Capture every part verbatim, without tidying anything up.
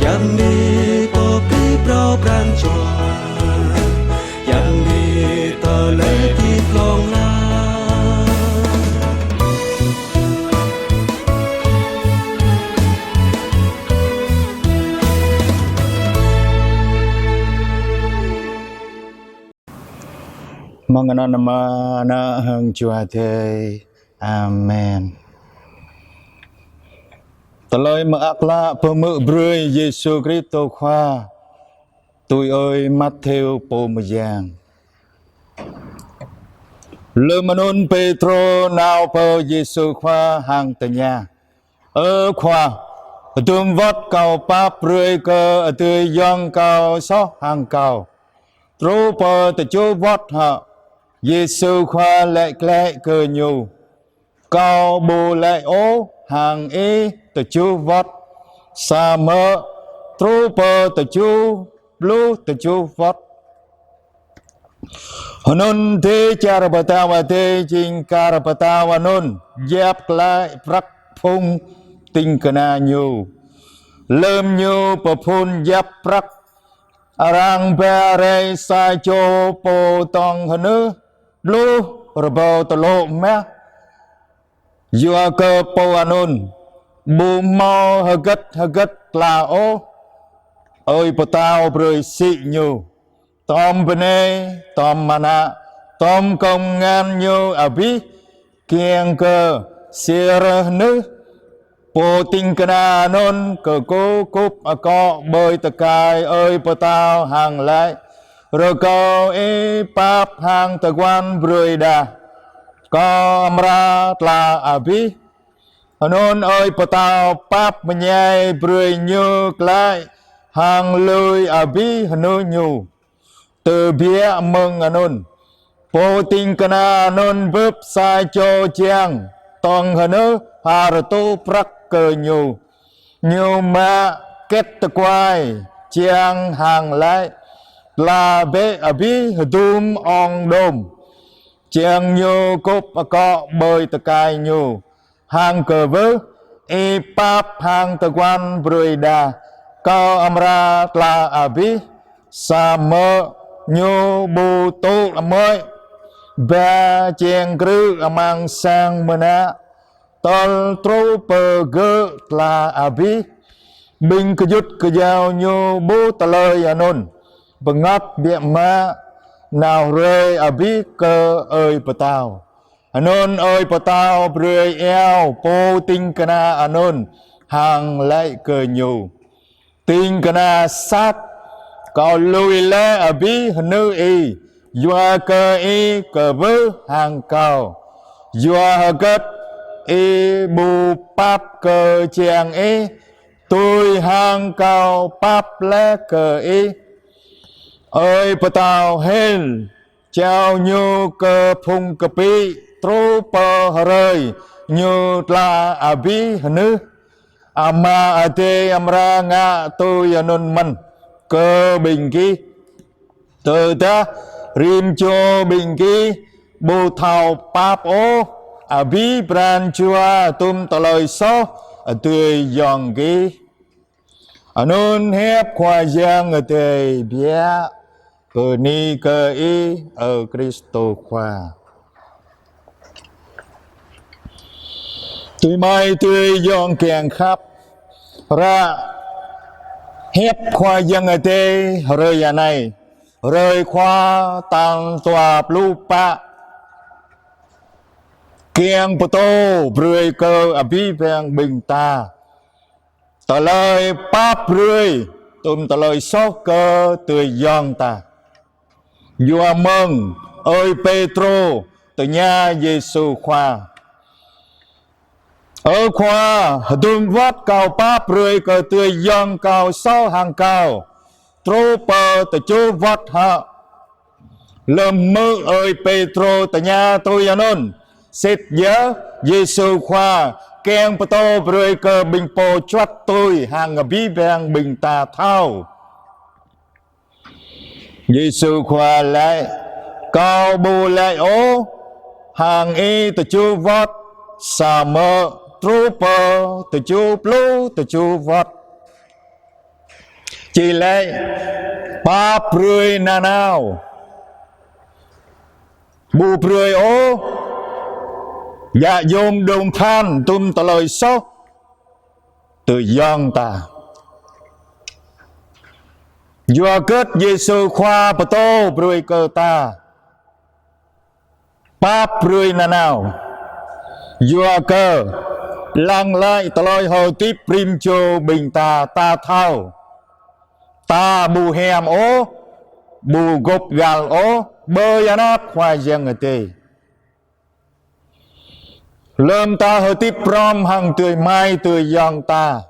Yang ni pô pơbri pran jua, yang ni tơlơi pơtô glông la. Mơ̆ng anăn Ama, Ană hăng Jua Adai. Amen. Tơlơi Mơak Klă pơhmư̆ brơi Yêsu Kristô Khua tui ơi Matthêô pô mơyang. Lơm anŭn Pêtrô nao pơ Yêsu Khua hăng tơña: Ơ Khua, hơdôm wơ̆t kâo pap brơi kơ adơi ayŏng kâo soh hăng kâo? Truh pơ tơjuh wơ̆t hă? Yêsu Khua laĭ glaĭ kơ ñu: Kâo ƀu laĭ ôh hăng ih tơjuh wơ̆t, samơ̆ truh pơ tơjuh pluh tơjuh wơ̆t. Anŭn dêh čar Pơtao Adai jing kar pơtao anŭn djăp glaĭ prăk phung ding kơna ñu. Lơm ñu pơphun djăp prăk, arăng ba rai sa čô pô dŏng hơnưh pluh rơbâo tơlŭ mah. Yua kơ pô anŭn ƀu hmâo hơgĕt hơgĕt tla ôh, ơi pơtao brơi sĭ ñu: Tŏm bơnai, tŏm ană, tŏm kông ngăn ñu abih, kiăng kơ sĭt hơnưh. Pô ding kơna anŭn kơkuh kŭp akŏ ƀơi tơkai ơi pơtao hăng laĭ: Rơkâo ih pap hăng tơguan brơi đah, kâo amra tla abih. Anŭn ơi pơtao pap mơñai brơi ñu glaĭ hăng lui abih hơnưh ñu. Tơbiă mơ̆ng anŭn, pô ding kơna anŭn bưp sa čô jang dŏng hơnưh ha rơtuh prăk kơ ñu. Ñu mă kĕt tơkuai jang hăng laĭ: Tla bĕ abih hơdôm ong đôm. Jang ñu kŭp akŏ ƀơi tơkai ñu hăng kwưh: Ih pap hăng tơguan brơi đah, kâo amra tla abih. Samơ̆ ñu ƀu tŭ mơ̆i, ba jang krư̆ amăng sang mơnă, tơl truh pơ gơ̆ tla abih. Ƀing gơyut gơyâo ñu ƀuh tơlơi anŭn, bơngăt biă mă, nao rai abih kơ ơi pơtao. Anŭn ơi pơtao brơi iâu pô ding kơna anŭn hăng laĭ kơ ñu: Ding kơna sat, kâo lui laih abih hơnưh ih, yua kơ ih kwưh hăng kâo. Yua hơgĕt ih ƀu pap kơ jang ih, tui hăng kâo pap laih kơ ih? Ơi pơtao hil, jao ñu kơ phung kơpĭ truh pơ hrơi ñu tla abih hơnưh. Ama Adai amra ngă tui anŭn mơ̆n kơ ƀing gih. Tơdah rĭm čô ƀing gih ƀu thâo pap ôh, abih pran jua hơdôm tơlơi soh adơi ayŏng gih. Anŭn hiăp Khua Yang Adai biă. Bơni kơ Ih, ơ Kristô Khua. Tui amai tui ayŏng kiăng khăp, ră hiăp Khua Yang Adai hrơi anai, hrơi Khua tal dua pluh pă, kiăng pơtô brơi kơ abih bang ƀing ta tơlơi pap brơi hơdôm tơlơi soh kơ adơi ayŏng ta. Yua mơ̆ng ơi Pêtrô tơña Yêsu Khua: Ơ Khua, hơdôm wơ̆t kâo pap brơi kơ adơi ayŏng kâo soh hăng kâo, truh pơ tơjuh wơ̆t hă? Lơm hmư̆ ơi Pêtrô tơña tui anŭn, sĭt yơh Yêsu Khua kiăng pơtô brơi kơ ƀing pô čuăt tui hăng abih bang ƀing ta thâo. Yêsu Khua laĭ: Kâo ƀu laĭ ôh hăng ih tơjuh wơ̆t, samơ̆ truh pơ tơjuh pluh tơjuh wơ̆t. Či laĭ pap brơi nanao. Ƀu brơi ôh djă djôm đôm phan tôm tơlơi soh tui yŏng ta. Yua hơget Yêsu Khua pơtô brơi kơ ta pap brơi nanao? Yua kơ lăng glaĭ tơlơi hơdip rĭm čô ƀing ta, ta thâo ta ƀu hiam ôh, ƀu gop gal ôh ƀơi anăp Khua Yang Adai. Lơm ta hơdip hrŏm hăng adơi amai adơi ayŏng ta,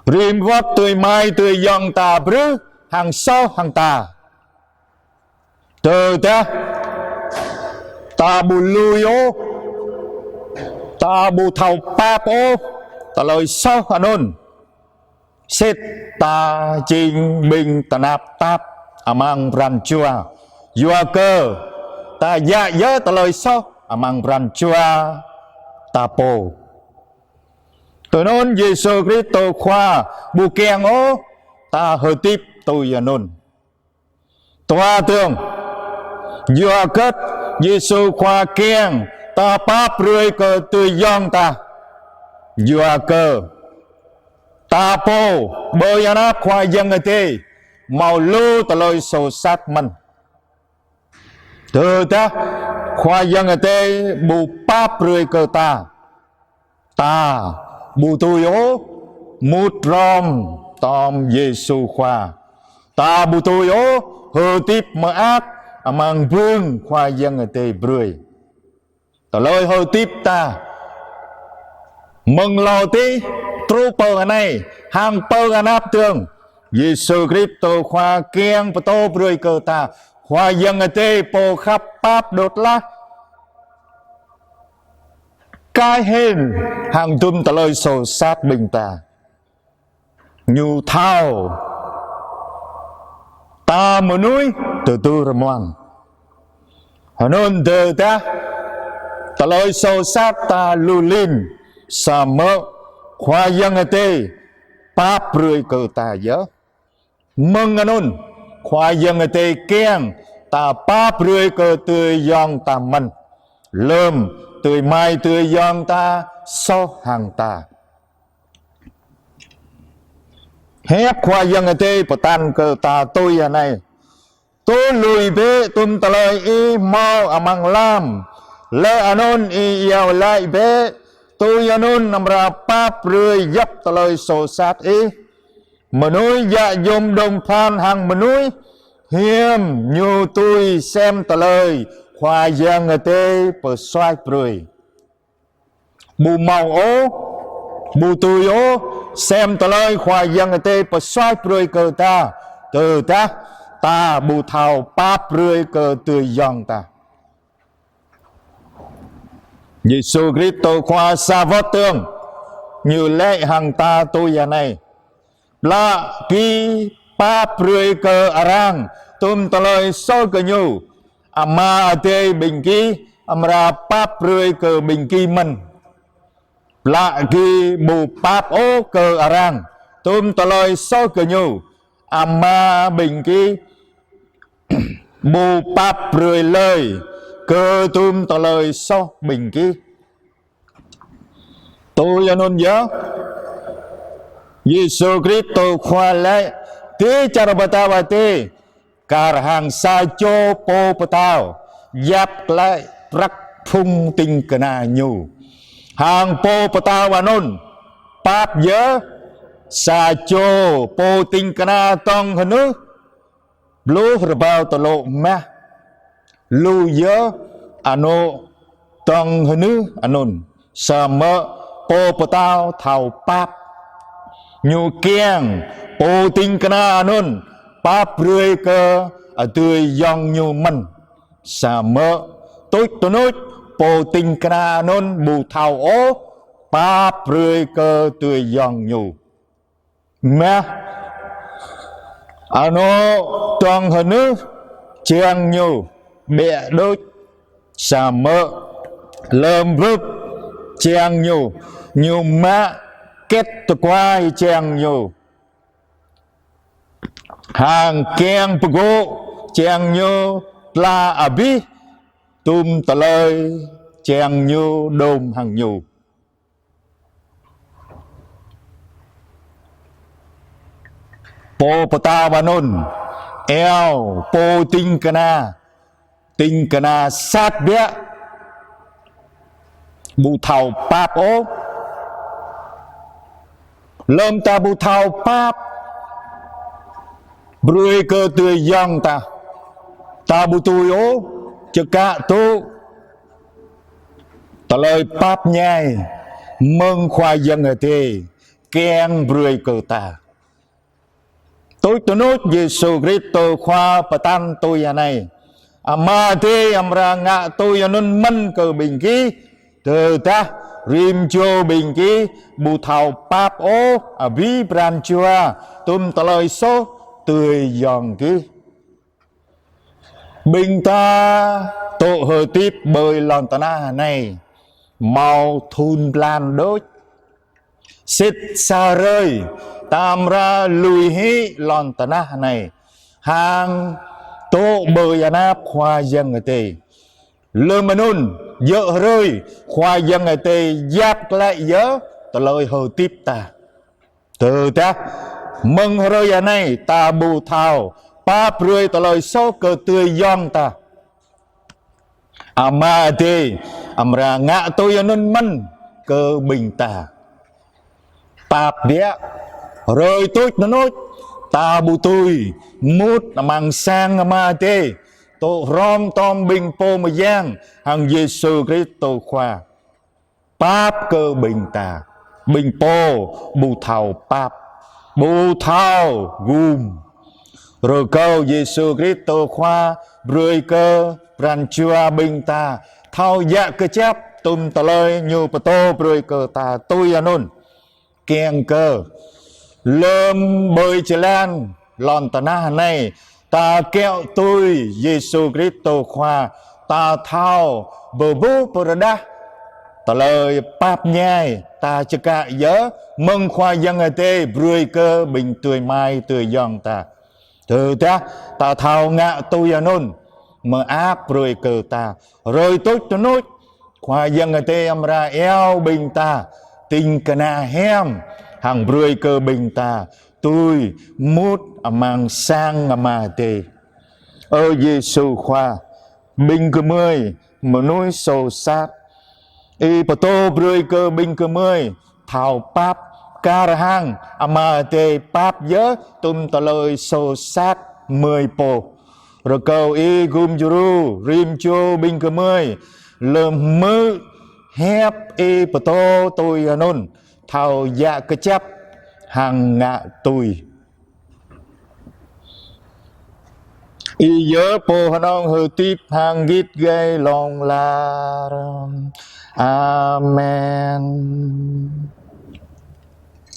rĭm wơ̆t adơi amai adơi ayŏng ta brưh hăng soh hăng ta. Tơdah ta ƀu lui ôh, ta ƀu thâo pap ôh tơlơi soh anŭn, sĭt ta jing ƀing tơnap tap amăng pran jua. Yua kơ ta djă yơh tơlơi soh amăng pran jua ta pô. Tui anŭn Yêsu Kristô Khua ƀu kiăng ôh ta hơdip tui anŭn. Dua tơ̆ng, yua hơget Yêsu Khua kiăng ta pap brơi kơ adơi ayŏng ta? Yua kơ ta pô ƀơi anăp Khua Yang Adai hmâo lu tơlơi soh sat mơ̆n. Tơdah Khua Yang Adai ƀu pap brơi kơ ta, ta ƀu dưi ôh mŭt hrŏm tom Yêsu Khua. Ta ƀu dưi ôh hơdip mơak amăng bưng Khua Yang Adai brơi. Tơlơi hơdip ta mơ̆ng hlâo adih truh pơ anai hăng pơ anăp dơ̆ng, Yêsu Kristô Khua kiăng pơtô brơi kơ ta Khua Yang Adai Pô khăp pap đôč lah kar hên hăng dŭm tơlơi soh sat ƀing ta. Ñu thâo ta mơnuih tơdu rơmuang. Anŭn tơdah tơlơi soh sat ta lu lin, samơ̆ Khua Yang Adai pap brơi kơ ta yơh. Mơ̆ng anŭn, Khua Yang Adai kiăng ta pap brơi kơ adơi ayŏng ta mơ̆n, lơm adơi amai adơi ayŏng ta soh hăng ta. Hiăp Khua Yang Adai pơtă kơ ta tui anai: Tui lui bĕ tŭm tơlơi ih hmâo amăng lăm, laih anŭn ih iâu laĭ bĕ, tui anŭn amra pap brơi djŏp tơlơi soh sat ih. Mơnuih djă djôm đôm phan hăng mơnuih hiam ñu tui sem tơlơi Khua Yang Adai pơsuaih brơi. Ƀu hmâo ôh, ƀu dưi ôh sem tơlơi Khua Yang Adai pơsuaih brơi kơ ta, tơdah ta ƀu thâo pap brơi kơ adơi ayŏng ta. Yêsu Kristô Khua sa wơ̆t dơ̆ng, ñu laĭ hăng ta tui anai: Plă gih pap brơi kơ arăng tŭm tơlơi soh gơñu, Ama Adai ƀing gih amra pap brơi kơ ƀing gih mơ̆n. Plă gih ƀu pap ôh kơ arăng tŭm tơlơi soh gơñu, Ama ƀing gih ƀu pap brơi lơi kơ tŭm tơlơi soh ƀing gih. Tui anŭn yơh, Yêsu Kristô Khua laĭ: Dêh čar pơtao adai kar hăng sa čô pô pơtao djăp glaĭ prăk phung ding kơna ñu. Hăng pô pơtao anŭn pap yơh sa čô pô ding kơna dŏng hơnưh pluh rơbâo tơlŭ mah. Lu yơh anŏ dŏng hơnưh anŭn, samơ̆ pô pơtao thâo pap. Ñu kiăng pô ding kơna anŭn pap brơi kơ adơi ayŏng ñu mơ̆n. Samơ̆ tuč tơnuč pô ding kơna anŭn ƀu thâo ôh pap brơi kơ adơi ayŏng ñu. Mah anŏ dŏng hơnưh čang ñu ƀiă đôč, samơ̆ lơm bưp čang ñu, ñu mă kĕt tơkuai čang ñu, hăng kiăng pơgô̆ čang ñu tla abih tŭm tơlơi čang ñu đôm hăng ñu. Pô pơtao anŭn iâu pô ding kơna, ding kơna sat biă, ƀu thâo pap ôh. Lơ̆m ta ƀu thâo pap, brơi kơ tơlơi yŏng ta, ta ƀu tui ôh, čơkă tŭ tơlơi pap ñai mơ̆ng Khua Yang Adai kiăng brơi kơ ta. Tuč tơnuč Yêsu Kristô Khua pơtă tui anai: Ama Adai amra ngă tui anŭn mơ̆n kơ ƀing gih, tơdah rĭm čô ƀing gih ƀu thâo pap ôh abih pran jua tŭm tơlơi soh tơlơi yŏng gih. Ƀing ta dŏ hơdip ƀơi lŏn tơnah anai hmâo thŭn blan đôč. Sĭt sa hrơi ta amra lui hĭ lŏn tơnah anai hăng dŏ ƀơi anăp Khua Yang Adai. Lơ̆m anŭn, djơ̆ hrơi Khua Yang Adai yap glaĭ yơh tơlơi hơdip ta. Tơdah mơ̆ng hrơi anai ta ƀu thâo pap brơi tơlơi soh kơ tơlơi yŏng ta, Ama Adai amra ngă tui anŭn mơ̆n kơ ƀing ta. Pap biă, hrơi tuč tơnuč ta ƀu tui mŭt amăng sang Ama Adai, dŏ hrŏm tom ƀing pô mơyang hăng Yêsu Kristô Khua pap kơ ƀing ta, ƀing pô ƀu thâo pap, ƀu thâo gum. Rơkâo Yêsu Kristô Khua brơi kơ pran jua ƀing ta thâo djă kơjăp tŭm tơlơi Ñu pơtô brơi kơ ta tui anŭn. Kiăng kơ lơ̆m ƀơi jơlan lŏn tơnah anai, ta kiaŏ tui Yêsu Kristô Khua, ta thâo pơƀuh pơrơđah tơlơi pap ñai ta čơkă yơh mơ̆ng Khua Yang Adai brơi kơ ƀing adơi amai adơi ayŏng ta. Tơdah ta thâo ngă tui anŭn, mơak brơi kơ ta. Hrơi tuč tơnuč, Khua Yang Adai amra iâu ƀing ta, ding kơna hiam, hăng brơi kơ ƀing ta dưi mŭt amăng sang Ama Adai. Ơ Yêsu Khua, ƀing gơmơi mơnuih soh sat, Ih pơtô brơi kơ ƀing gơmơi thâo pap kar hăng Ama Adai pap yơh tŭm tơlơi soh sat gơmơi pô. Rơkâo Ih gum djru rĭm čô ƀing gơmơi, lơ̆m hmư̆ hiăp Ih pơtô tui anŭn, thâo djă kơjăp hăng ngă tui. Ih yơh pô hơnơ̆ng hơdip hăng git gai hlŏng lar. Amen.